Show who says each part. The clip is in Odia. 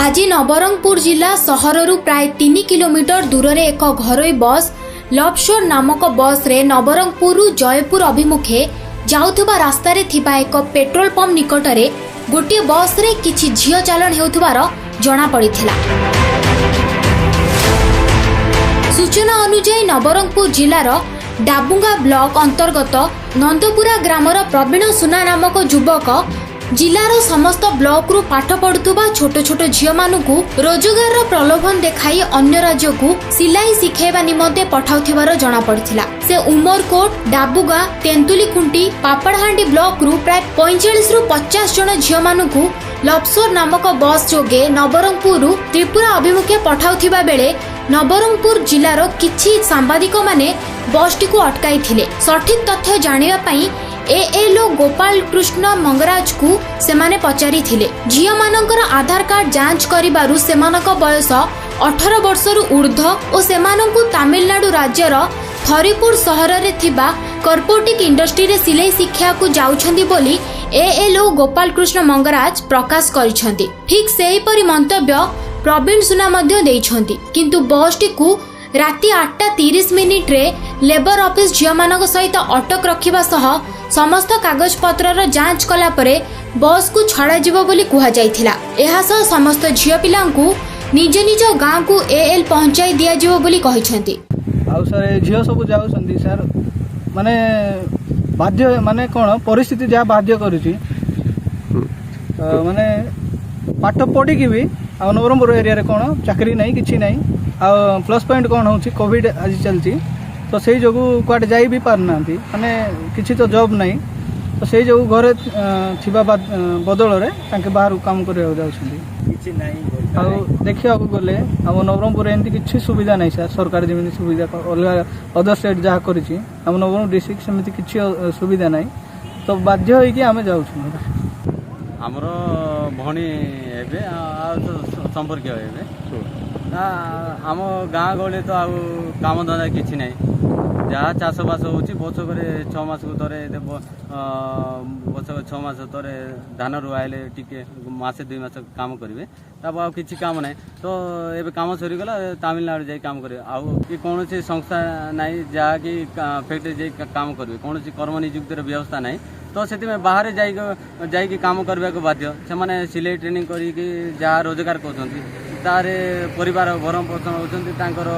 Speaker 1: ଆଜି ନବରଙ୍ଗପୁର ଜିଲ୍ଲା ସହରରୁ ପ୍ରାୟ 3 କିଲୋମିଟର ଦୂରରେ ଏକ ଘରୋଇ ବସ୍ ଲଭସୋର ନାମକ ବସ୍ରେ ନବରଙ୍ଗପୁରରୁ ଜୟପୁର ଅଭିମୁଖେ ଯାଉଥିବା ରାସ୍ତାରେ ଥିବା ଏକ ପେଟ୍ରୋଲ ପମ୍ପ ନିକଟରେ ଗୋଟିଏ ବସ୍ରେ କିଛି ଝିଅ ଚାଲାଣ ହେଉଥିବାର ଜଣାପଡ଼ିଥିଲା। ସୂଚନା ଅନୁଯାୟୀ, ନବରଙ୍ଗପୁର ଜିଲ୍ଲାର ଡାବୁଙ୍ଗା ବ୍ଲକ ଅନ୍ତର୍ଗତ ନନ୍ଦପୁରା ଗ୍ରାମର ପ୍ରବୀଣ ସୁନା ନାମକ ଯୁବକ ଜିଲ୍ଲାର ସମସ୍ତ ବ୍ଲକରୁ ପାଠ ପଢୁଥିବା ଛୋଟ ଛୋଟ ଝିଅମାନଙ୍କୁ ରୋଜଗାରର ପ୍ରଲୋଭନ ଦେଖାଇ ଅନ୍ୟ ରାଜ୍ୟକୁ ସିଲାଇ ଶିଖାଇବା ନିମନ୍ତେ ପଠାଉଥିବାର ଜଣାପଡ଼ିଥିଲା। ସେ ଉମରକୋଟ, ଡାବୁଗାଁ, ତେନ୍ତୁଲିଖୁଣ୍ଟି, ପାପଡ଼ାହାଣ୍ଡି ବ୍ଲକରୁ ପ୍ରାୟ 45ରୁ 50 ଜଣ ଝିଅମାନଙ୍କୁ ଲବସୋର ନାମକ ବସ୍ ଯୋଗେ ନବରଙ୍ଗପୁରରୁ ତ୍ରିପୁରା ଅଭିମୁଖେ ପଠାଉଥିବା ବେଳେ ନବରଙ୍ଗପୁର ଜିଲ୍ଲାର କିଛି ସାମ୍ବାଦିକମାନେ ବସ୍ଟିକୁ ଅଟକାଇଥିଲେ। ସଠିକ୍ ତଥ୍ୟ ଜାଣିବା ପାଇଁ ଏଏଲଓ ଗୋପାଳ କୃଷ୍ଣ ମଙ୍ଗରାଜକୁ ସେମାନେ ପଚାରିଥିଲେ। ଝିଅମାନଙ୍କର ଆଧାର କାର୍ଡ ଯାଞ୍ଚ କରିବାରୁ ସେମାନଙ୍କ ବୟସ 18 ବର୍ଷରୁ ଉର୍ଦ୍ଧ୍ୱ ଓ ସେମାନଙ୍କୁ ତାମିଲନାଡୁ ରାଜ୍ୟର ଥରିପୁର ସହରରେ ଥିବା କର୍ପୋଟିକ୍ ଇଣ୍ଡଷ୍ଟ୍ରିରେ ସିଲେଇ ଶିକ୍ଷାକୁ ଯାଉଛନ୍ତି ବୋଲି ଏଏଲଓ ଗୋପାଳ କୃଷ୍ଣ ମଙ୍ଗରାଜ ପ୍ରକାଶ କରିଛନ୍ତି। ଠିକ୍ ସେହିପରି ମନ୍ତବ୍ୟ ପ୍ରବୀଣ ସୁନା ମଧ୍ୟ ଦେଇଛନ୍ତି। କିନ୍ତୁ ବସ୍ଟିକୁ ରାତି 8ଟା 30 ମିନିଟ୍ରେ ଲେବର ଅଫିସ ଝିଅମାନଙ୍କ ସହିତ ଅଟକ ରଖିବା ସହ ସମସ୍ତ କାଗଜପତ୍ରର ଯାଞ୍ଚ କଲା ପରେ ବସ୍କୁ ଛଡ଼ାଯିବ ବୋଲି କୁହାଯାଇଥିଲା। ଏହା ସହ ସମସ୍ତ ଝିଅ ପିଲାଙ୍କୁ ନିଜ ନିଜ ଗାଁକୁ ଏଏଲ୍ ପହଞ୍ଚାଇ ଦିଆଯିବ ବୋଲି କହିଛନ୍ତି।
Speaker 2: ଆଉ ସାର୍, ଏ ଝିଅ ସବୁ ଯାଉଛନ୍ତି ସାର୍, ମାନେ ବାଧ୍ୟ, ମାନେ କ'ଣ ପରିସ୍ଥିତି ଯାହା ବାଧ୍ୟ କରୁଛି। ତ ମାନେ ପାଠ ପଢ଼ିକି ବି ଆଉ ନବରଙ୍ଗପୁର ଏରିଆରେ କ'ଣ ଚାକିରି ନାହିଁ, କିଛି ନାହିଁ। ଆଉ ପ୍ଲସ୍ ପଏଣ୍ଟ କ'ଣ ହେଉଛି, କୋଭିଡ଼ ଆଜି ଚାଲିଛି, ତ ସେଇ ଯୋଗୁଁ କୁଆଡ଼େ ଯାଇ ବି ପାରୁନାହାନ୍ତି। ମାନେ କିଛି ତ ଜବ୍ ନାହିଁ, ତ ସେଇ ଯୋଗୁଁ ଘରେ ଥିବା ବଦଳରେ ତାଙ୍କେ ବାହାରକୁ କାମ କରିବାକୁ ଯାଉଛନ୍ତି।
Speaker 3: କିଛି ନାହିଁ।
Speaker 2: ଆଉ ଦେଖିବାକୁ ଗଲେ ଆମ ନବରଙ୍ଗପୁରରେ ଏମିତି କିଛି ସୁବିଧା ନାହିଁ ସାର୍। ସରକାର ଯେମିତି ସୁବିଧା ଅଲଗା ଅଦର ଷ୍ଟେଟ୍ ଯାହା କରିଛି, ଆମ ନବରଙ୍ଗପୁର ଡିଷ୍ଟ୍ରିକ୍ଟ ସେମିତି କିଛି ସୁବିଧା ନାହିଁ। ତ ବାଧ୍ୟ ହେଇକି ଆମେ ଯାଉଛୁ।
Speaker 3: ଆମର ଭଉଣୀ ହେବେ ଆଉ ତ ସମ୍ପର୍କୀୟ ହେବେ ନା। ଆମ ଗାଁ ଗହଳିରେ ତ ଆଉ କାମ ଧନ୍ଦା କିଛି ନାହିଁ। ଯାହା ଚାଷବାସ ହେଉଛି, ବର୍ଷକରେ 6 ମାସକୁ ଥରେ, ବର୍ଷକ 6 ମାସ ଥରେ ଧାନ ରୁଆ ହେଲେ ଟିକେ ମାସେ 2 ମାସ କାମ କରିବେ, ତାପରେ ଆଉ କିଛି କାମ ନାହିଁ। ତ ଏବେ କାମ ସରିଗଲା, ତାମିଲନାଡ଼ୁ ଯାଇ କାମ କରିବେ। ଆଉ କି କୌଣସି ସଂସ୍ଥା ନାହିଁ ଯାହାକି ଫ୍ୟାକ୍ଟ୍ରି ଯାଇ କାମ କରିବେ। କୌଣସି କର୍ମ ନିଯୁକ୍ତିର ବ୍ୟବସ୍ଥା ନାହିଁ। ତ ସେଥିପାଇଁ ବାହାରେ ଯାଇକି କାମ କରିବାକୁ ବାଧ୍ୟ ସେମାନେ। ସିଲେଇ ଟ୍ରେନିଂ କରିକି ଯାହା ରୋଜଗାର କରୁଛନ୍ତି, ତାରେ ପରିବାର ଭରଣ ପୋଷଣ ହେଉଛନ୍ତି ତାଙ୍କର।